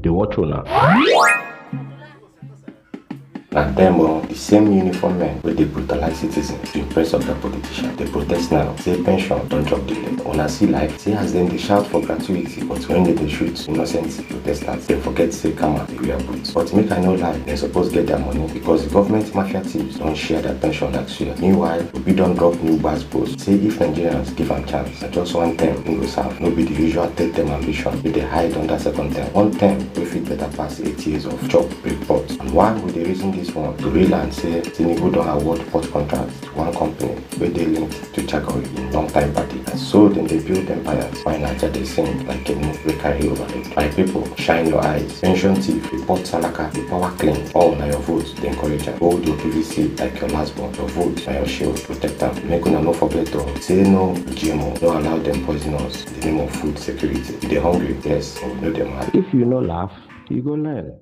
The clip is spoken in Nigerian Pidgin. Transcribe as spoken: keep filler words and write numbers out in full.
dey watch una. Na dem o, the same uniform men wey dey brutalize citizens to impress oga politician dey protest now say pension don chop the leg. Una see life, see as dem dey shout for gratuity, but when dem dey shoot innocent protesters, dem forget say karma dey wear boots. But make I no lie, dem suppose get their money because the government mafia thieves don share their pension like suya. Meanwhile, Obi don drop new gbas post say if Nigerians give am chance, na just one term im go serve, no be the usual three term ambition wey dey hide under second term. One term wey fit better pass eight years of chop report. And why we dey reason this one? Tori land say Tinubu don award port contract to one company wey dey linked to Chagori in long time party. And so dem dey build empires while Naija dey sing like canoe wey carry overload. My people, shine your eyes. Pension thief, report Salaka, the power claim, all na your vote dey encourage am. Hold your P V C like your last born. Your vote na your shield, protect am. Make una no forget o, say no to G M O. No allow dem poison us in the name of food security. We dey hungry, yes, but we no dey mad. If you no laugh, you go learn.